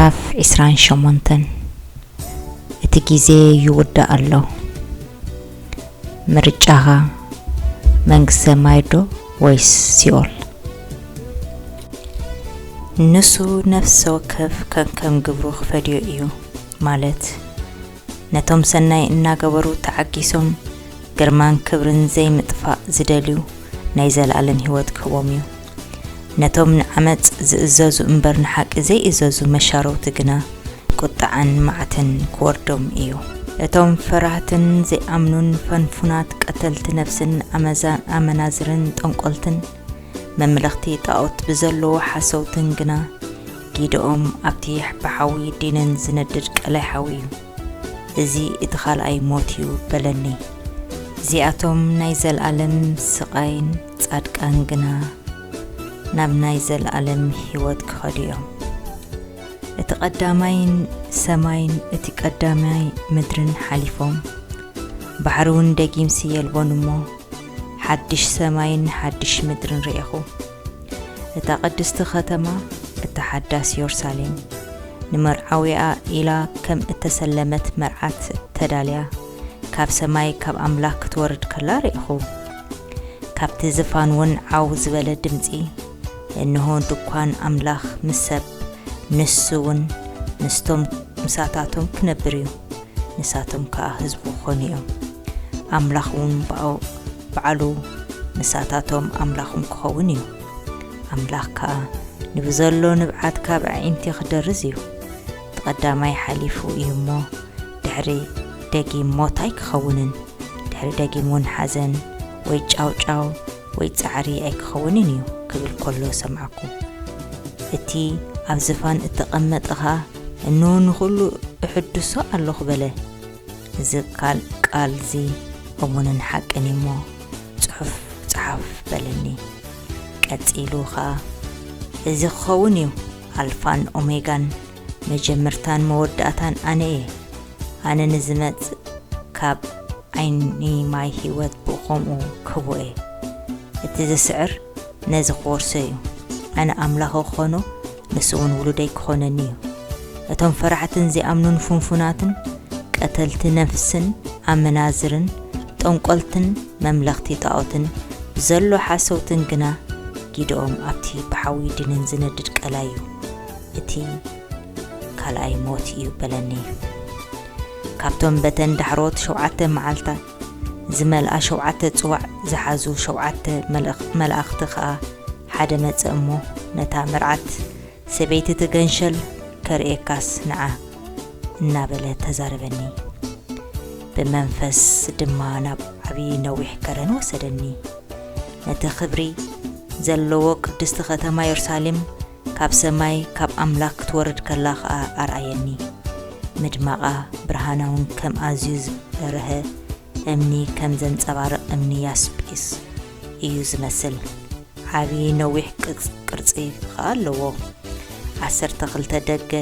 ምዕራፍ ዕስራን ሸሞንተን። እቲ ግዜ ይውዳእ ኣሎ። ምርጫኻ መንግስቲ ሰማይ ዶ ወይስ ሲኦል? ንሱ ነፍሲ ወከፍ ከከም ግብሩ ክፈድዮ እዩ፣ ማለት ነቶም ሰናይ እናገበሩ ተዓጊሶም ግርማን ክብርን ዘይምጥፋእ ዝደልዩ ናይ ዘለኣለም ህይወት ክህቦም እዩ። ነቶም ንዓመጽ ዝእዘዙ እምበር ንሓቂ ዘይእዘዙ መሻረውቲ ግና ቁጥዓን መዓትን ክወርዶም እዩ። እቶም ፈራህትን ዘይኣምኑን ፈንፉናት ቀተልቲ ነፍስን ኣመዛ-፣ ኣመናዝርን ጠንቆልትን መምለኽቲ ጣኦት ብዘለዎ ሓሰውትን ግና ጊደኦም ኣብቲ ብሓዊ ዲንን ዝነድድ ቀላይ ሓዊ እዩ። እዚ እቲ ካልኣይ ሞት እዩ በለኒ። እዚኣቶም ናይ ዘለኣለም ስቓይን ጻድቃን ግና ናብ ናይ ዘለኣለም ህይወት ክኸዱ እዮም። እቲ ቀዳማይን ሰማይን እቲ ቀዳማይ ምድርን ሓሊፎም፣ ባሕሪ እውን ደጊምሲ የልቦን እሞ፣ ሓድሽ ሰማይን ሓድሽ ምድርን ርኤኹ። እታ ቅድስቲ ከተማ፣ እታ ሓዳስ የሩሳሌም፣ ንመርዓዊኣ ኢላ ከም እተሰለመት መርዓት ተዳልያ፣ ካብ ሰማይ ካብ ኣምላኽ ክትወርድ ከላ ርኤኹ። ካብቲ ዝፋን እውን ዓው ዝበለ ድምጺ፣ እንሆ ድኳን ኣምላኽ ምስ ሰብ፣ ንሱ እውን ምስቶም ምሳታቶም ክነብር እዩ፣ ንሳቶም ከኣ ህዝቡ ክኾኑ እዮም። ኣምላኽ እውን ብኣው-፣ ባዕሉ ምሳታቶም ኣምላኹም ክኸውን እዩ። ኣምላኽ ከኣ ንብዘሎ ንብዓት ካብ ኣዒንቲ ክደርዝ እዩ። እቲ ቀዳማይ ሓሊፉ እዩ እሞ፣ ድሕሪ ደጊም ሞት ኣይክኸውንን፣ ድሕሪ ደጊም እውን ሓዘን ወይ ጫውጫው ወይ ጻዕሪ ኣይክኸውንን እዩ ክብል ከሎ ሰማዕኩ። እቲ ኣብ ዝፋን እተቐመጠ ኸኣ፣ እንሆ ንኹሉ እሕድሶ ኣለኹ በለ። እዚ ቃል፣ ቃል እዚ እሙንን ሓቅን እዩ እሞ፣ ጽሑፍ ጽሓፍ በለኒ። ቀጺሉ ኸኣ፣ እዚ ክኸውን እዩ፣ ኣልፋን ኦሜጋን፣ መጀመርታን መወዳእታን ኣነ እየ። ኣነ ንዝመጽእ ካብ ዓይኒ ማይ ህይወት ብኡ ኸምኡ ክህቦ እየ። እቲ ዝስዕር ነዚ ክወርሶ እዩ። ኣነ ኣምላኹ ክኾኖ፣ ንሱ እውን ውሉደይ ክኾነኒ እዩ። እቶም ፈራሕትን ዘይኣምኑን ፍንፉናትን፣ ቀተልቲ ነፍስን ኣመናዝርን፣ ጠንቆልትን መምለኽቲ ጣኦትን፣ ብዘሎ ሓሰውትን ግና፣ ጊደኦም ኣብቲ ብሓዊ ድንን ዝነድድ ቀላይ እዩ። እቲ ካልኣይ ሞት እዩ በለኒ። ካብቶም በተን ዳሕሮት ሸውዓተ መዓልታት ዝመልኣ ሸውዓተ ጽዋዕ ዝሓዙ ሸውዓተ መልእኽ-፣ መላእኽቲ ኸኣ ሓደ መጸ እሞ፣ ነታ መርዓት ሰበይቲ ትገንሸል ከርእየካስ ንዓ እናበለ ተዛረበኒ። ብመንፈስ ድማ ናብ ዓቢ ነዊሕ ከረን ወሰደኒ። ነቲ ክብሪ ዘለዎ ቅድስቲ ከተማ የሩሳሌም ካብ ሰማይ ካብ ኣምላኽ ክትወርድ ከላ ኸኣ ኣርኣየኒ። ምድማቓ ብርሃና እውን ከም ኣዝዩ ዝበርሀ እምኒ፣ ከም ዘንጸባርቕ እምኒ ያስጲስ እዩ ዝመስል። ዓቢ ነዊሕ ቅጽ-፣ ቅርጺ ኸኣ ኣለዎ። ዓሰርተ ክልተ ደገ፣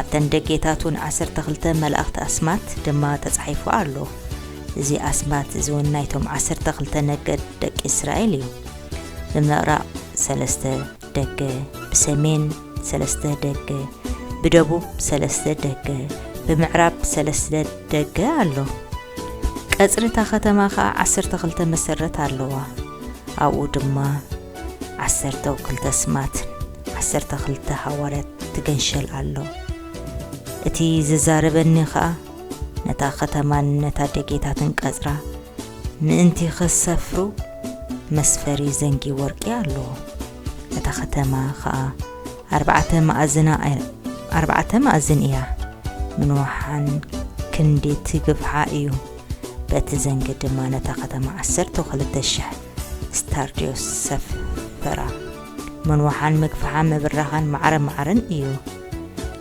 ኣብተን ደጌታት እውን ዓሰርተ ክልተ መላእኽቲ ኣስማት ድማ ተጻሒፉ ኣሎ። እዚ ኣስማት እዚ እውን ናይቶም ዓሰርተ ክልተ ነገድ ደቂ እስራኤል እዩ። ብምዕራብ ሰለስተ ደገ፣ ብሰሜን ሰለስተ ደገ፣ ብደቡብ ሰለስተ ደገ፣ ብምዕራብ ሰለስተ ደገ ኣሎ። ቀጽሪ እታ ከተማ ኸኣ ዓሰርተ ክልተ መሰረት ኣለዋ። ኣብኡ ድማ ዓሰርተ ክልተ ኣስማት፣ ዓሰርተ ክልተ ሃዋርያት ትገንሸል ኣሎ። እቲ ዝዛረበኒ ኸኣ ነታ ከተማን ነታ ደጌታትን ቀጽራ ምእንቲ ኸሰፍሩ መስፈሪ ዘንጊ ወርቂ ኣለዎ። እታ ከተማ ኸኣ ኣርባዕተ መኣዝና ኣይ-፣ ኣርባዕተ መኣዝን እያ። ምንውሓን ክንዲ እቲ ግፍዓ እዩ። በቲ ዘንጊ ድማ ነታ ከተማ ዓሰርተ ክልተ ሽሕ ስታርድዮስ ሰፈራ። ምንውሓን ምግፍሓን ምብራኻን ማዕረ ማዕረን እዩ።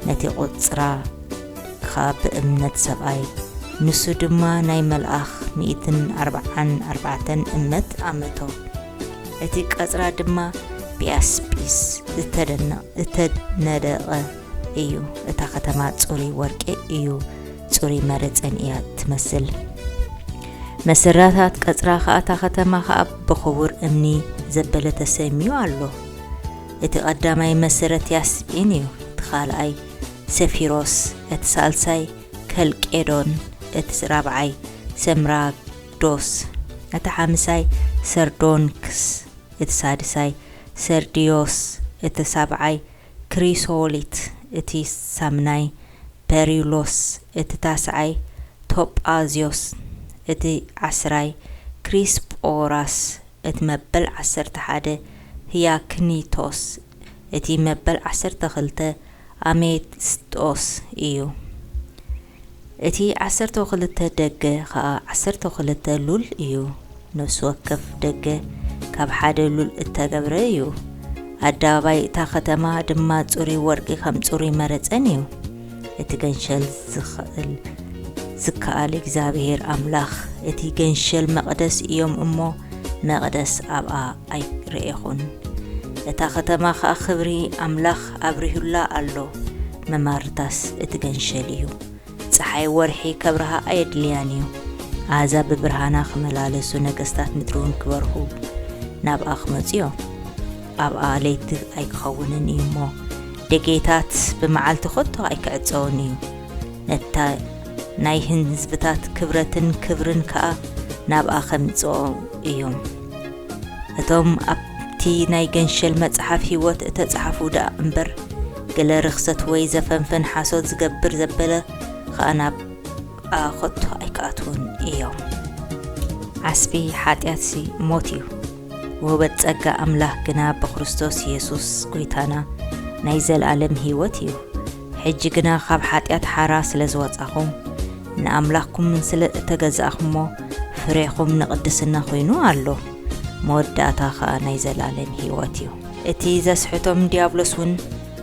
ነቲ ቁጽራ ካብ እምነት ሰብኣይ፣ ንሱ ድማ ናይ መልኣኽ ሚእትን ኣርባዓን ኣርባዕተን እመት ኣመቶ። እቲ ቀጽራ ድማ ብያስጲስ ዝተደነ-፣ እተነደቐ እዩ። እታ ከተማ ጽሩይ ወርቂ እዩ፣ ጽሩይ መረጸን እያ ትመስል። መሰረታት ቀጽራ ኸኣ፣ እታ ከተማ ኸኣ ብኽቡር እምኒ ዘበለ ተሰምዩ ኣሎ። እቲ ቀዳማይ መሰረት ያስጲን እዩ፣ እቲ ኻልኣይ ሰፊሮስ፣ እቲ ሳልሳይ ከልቄዶን፣ እቲ ራብዓይ ሰምራግዶስ፣ እቲ ሓምሳይ ሰርዶንክስ፣ እቲ ሳድሳይ ሰርድዮስ፣ እቲ ሳብዓይ ክሪሶሊት፣ እቲ ሳምናይ ፐሪሎስ፣ እቲ ታስዓይ ቶጳዝዮስ፣ እቲ ዓስራይ ክሪስጶራስ፣ እቲ መበል ዓሰርተ ሓደ ህያክኒቶስ፣ እቲ መበል ዓሰርተ ክልተ ኣሜትስጦስ እዩ። እቲ ዓሰርተ ክልተ ደገ ኸኣ ዓሰርተ ክልተ ሉል እዩ። ነፍሲ ወከፍ ደገ ካብ ሓደ ሉል እተገብረ እዩ። ኣደባባይ እታ ኸተማ ድማ ጽሩይ ወርቂ ከም ጽሩይ መረጸን እዩ። እቲ ገንሸል ዝኽእል ዝከኣል እግዚኣብሔር ኣምላኽ፣ እቲ ገንሸል መቕደስ እዮም እሞ፣ መቕደስ ኣብኣ ኣይረኤኹን። እታ ኸተማ ኸኣ ኽብሪ ኣምላኽ ኣብሪሁላ ኣሎ፣ መማርታስ እቲ ገንሸል እዩ። ጸሓይ ወርሒ ከብርሃ ኣየድልያን እዩ። ኣሕዛብ ብብርሃና ክመላለሱ፣ ነገስታት ምድሪ እውን ክበርሁ ናብኣ ክመጹ እዮም። ኣብኣ ለይቲ ኣይክኸውንን እዩ እሞ፣ ደጌታት ብመዓልቲ ኸቶ ኣይክዕጸውን እዩ። ነታ ናይ ህዝብታት ክብረትን ክብርን ከኣ ናብኣ ከምጽኦ እዮም። እቶም ኣብቲ ናይ ገንሸል መጽሓፍ ህይወት እተጻሕፉ ደኣ እምበር፣ ገለ ርኽሰት ወይ ዘፈንፍን ሓሶት ዝገብር ዘበለ ኸኣ ናብኣ ኸቶ ኣይክኣትዉን እዮም። ዓስቢ ሓጢኣትሲ ሞት እዩ። ውህበት ጸጋ ኣምላኽ ግና ብክርስቶስ የሱስ ጐይታና ናይ ዘለኣለም ህይወት እዩ። ሕጂ ግና ካብ ሓጢኣት ሓራ ስለ ዝወጻኹም፣ ንኣምላኽኩምን ስለ እተገዛእኹሞ፣ ፍሬኹም ንቕድስና ኾይኑ ኣሎ፣ መወዳእታ ኸኣ ናይ ዘለኣለም ህይወት እዩ። እቲ ዘስሕቶም ዲያብሎስ እውን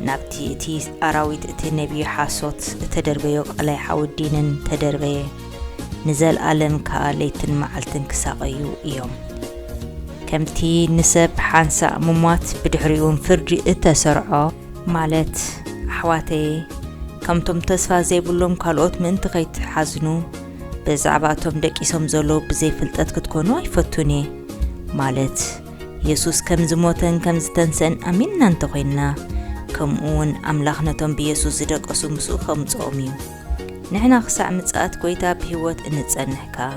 ናብቲ እቲ ኣራዊት እቲ ነቢይ ሓሶት እተደርበዮ ቀላይ ሓዊ ዲንን ተደርበየ። ንዘለኣለም ከኣ ለይትን መዓልትን ክሳቐዩ እዮም። ከምቲ ንሰብ ሓንሳእ ምሟት ብድሕሪኡን ፍርዲ እተሰርዖ፣ ማለት ኣሕዋተየ፣ ከምቶም ተስፋ ዘይብሎም ካልኦት ምእንቲ ከይትሓዝኑ፣ ብዛዕባ እቶም ደቂሶም ዘለዉ ብዘይ ፍልጠት ክትኮኑ ኣይፈቱን እየ። ማለት የሱስ ከም ዝሞተን ከም ዝተንሰእን ኣሚንና እንተኾይንና፣ ከምኡ እውን ኣምላኽ ነቶም ብየሱስ ዝደቀሱ ምስኡ ከምጽኦም እዩ። ንሕና ክሳዕ ምጽኣት ጐይታ ብህይወት እንጸንሕ ከኣ፣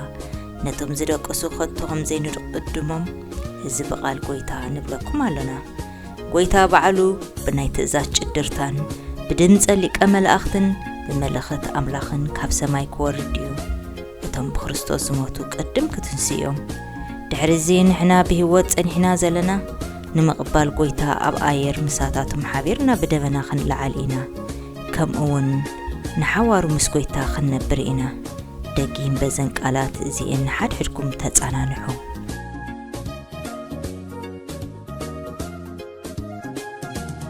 ነቶም ዝደቀሱ ከቶ ከም ዘይንቕድሞም፣ እዚ ብቓል ጐይታ ንብለኩም ኣሎና። ጐይታ ባዕሉ ብናይ ትእዛዝ ጭድርታን ብድምጸ ሊቀ መላእኽትን ብመለኸት ኣምላኽን ካብ ሰማይ ክወርድ እዩ። እቶም ብክርስቶስ ዝሞቱ ቅድም ክትንስኡ እዮም። ድሕሪ እዚ ንሕና ብህይወት ጸኒሕና ዘለና፣ ንምቕባል ጐይታ ኣብ ኣየር ምሳታቶም ሓቢርና ብደበና ክንለዓል ኢና። ከምኡ እውን ንሓዋሩ ምስ ጐይታ ክንነብር ኢና። ደጊም በዘን ቃላት እዚኤን ንሓድሕድኩም ተጸናንሑ።